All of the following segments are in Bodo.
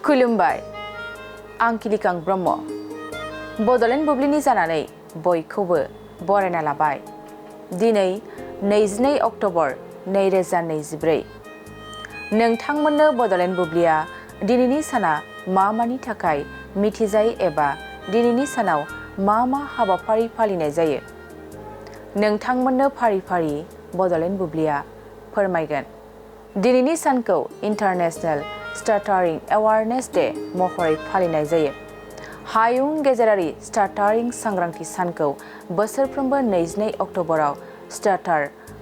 खुलुमबाय आं किलिकां ब्रह्म बड'लेण्ड बुब्लिनि जानानै बयखौबो बरायना लाबाय दिनै 22 अक्ट'बर 2024 नोंथांमोननो बड'लेण्ड बुब्लिया दिनैनि साना मानि थाखाय मिथिजायो एबा दिनैनि सानाव मा हाबाफारि फालिनाय जायो नोंथांमोननो फारि फारि बड'लेण्ड बुब्लिया फोरमायगोन दिनैनि सानखौ इन्टारनेशनेल स्टाटारिं एवारनेस डे महरै फालिनाय जायो हायुं गेजेरारि स्टाटारिं सांग्रांथि सानखौ बोसोरफ्रोमबो 22 अक्ट'बराव स्टाटार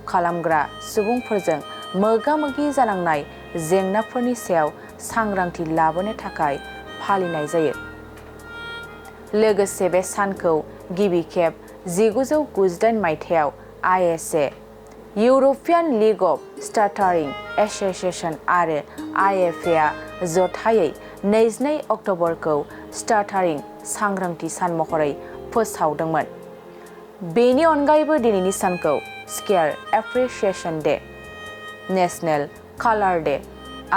खालामग्रा सुबुंफोरजों मोगा-मोगि जानांनाय जेंनाफोरनि सायाव सांग्रांथि लाबोनो थाखाय फालिनाय जायो लोगोसे बे सानखौ गिबि खेब 1998 मायथाइयाव ISA इउर'पियान लीग अफ स्टाटारिं एस'सिएशन आरो IFA आ जथायै 22 अक्ट'बरखौ स्टाटारिं सांग्रांथि सान महरै फोसावदोंमोन बेनि अनगायैबो दिनैनि सानखौ स्केयार एप्रिसिएशन डे नेशनेल कालार डे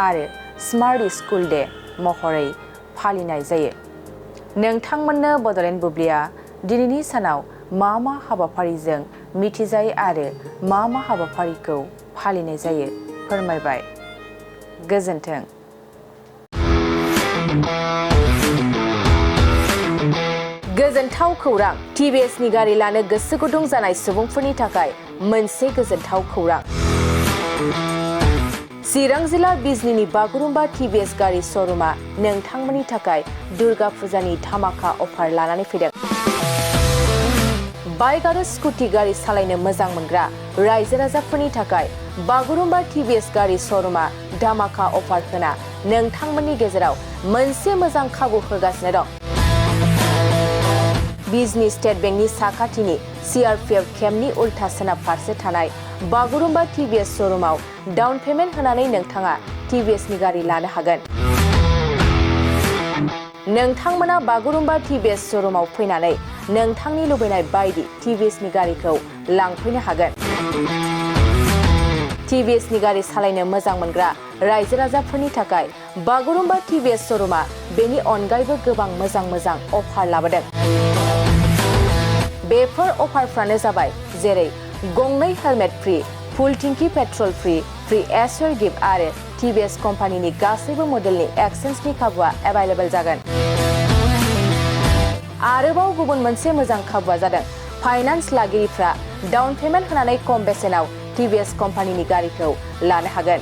आरो स्मार्ट स्कुल डे महरै फालिनाय जायो नोंथांमोननो बड'लेण्ड बुब्लिया दिनैनि सानाव मा हाबाफारिजों मिथिजायो आरो मा हाबाफारिखौ फालिनाय जायो फोरमायबाय गोजोन्थों गोजोनथाव खौरां TVS नि गारि लानो गोसो गुदुं जानाय सुबुंफोरनि थाखाय मोनसे गोजोनथाव खौरां चिरां जिल्ला बिजनीनि बागुरुम्बा TVS गारि श'रुमा नोंथांमोननि थाखाय दुर्गा फुजानि धामाका अफार लानानै फैदों बाइक आरो स्कुटि गारि सालायनो मोजां मोनग्रा रायजो राजाफोरनि थाखाय बागुरुम्बा TVS गारि श'रुमा धामाका अफार होना नोंथांमोननि गेजेराव मोनसे मोजां खाबु होगासिनो दं बिजनी स्टेट बेंकनि साखाथिनि CRPF केम्पनि उल्था सोनाब फारसे थानाय बागुरुम्बा TVS श'रुमाव डाउन पेमेन्ट होनानै नोंथाङा TVS नि गारि लानो हागोन नोंथांमोना बागुरुम्बा TVS श'रुमाव फैनानै नोंथांनि लुबैनाय बायदि TVS नि गारिखौ लांफैनो हागोन TVS नि गारि सालायनो मोजां मोनग्रा रायजो राजाफोरनि थाखाय बागुरुम्बा TVS श'रुमा बेनि अनगायैबो गोबां मोजां अफार लाबोदों बेफोर अफारफ्रानो जाबाय जेरै गंनै हेलमेट फ्रि फुल टिंकी पेट्रल फ्रि एसर गिफ्ट आरो TVS कम्पानिनि गासैबो मडेलनि एक्सचेन्जनि खाबुआ एभेलेबल जागोन आरोबाव गुबुन मोनसे मोजां खाबुआ जादों फाइनान्स लागिरिफ्रा डाउन पेमेन्ट होनानै खम बेसेनाव TVS कम्पानिनि गारिखौ लानो हागोन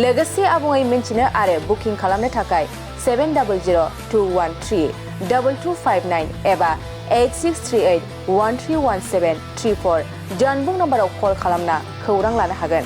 लोगोसे आबुङै मिन्थिनो आरो बुकिं खालामनो थाखाय 7002132259 एबा 8638131734 जानबुं नम्बराव कल खालामना खौरां लानो हागोन